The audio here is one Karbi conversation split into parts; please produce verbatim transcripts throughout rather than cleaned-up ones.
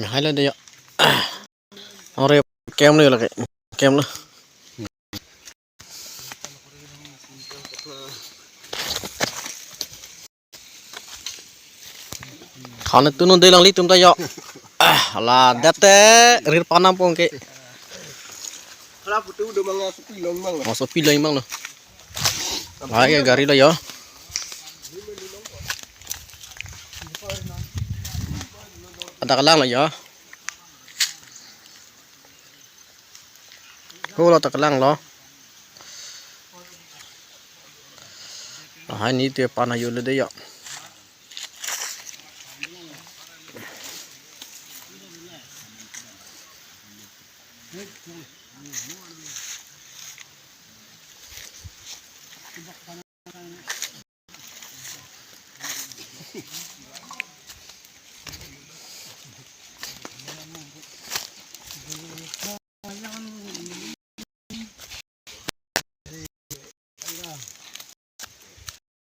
Hai lo de yo. Ore kem lo lake. Kem lo. Khane tunu de langlitum ta yo. Ah, la date rir panam pong ke. Hala putu do manga supi long mang. Oh, supi long mang lo. Hai ke gari lo yo. Ada kelang lo yo. Ho lo ta kelang lo. Lahai ne te pan ayo le de yo.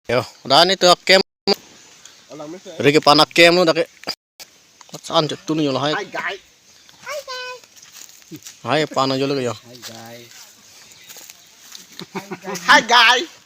Yo, dah ne to kem. Ri ke pan akem lo dak ke. Kotsan chetun yo lahai. Hi guys. Hai pan ayo le yo. Hi guys. Hi guys.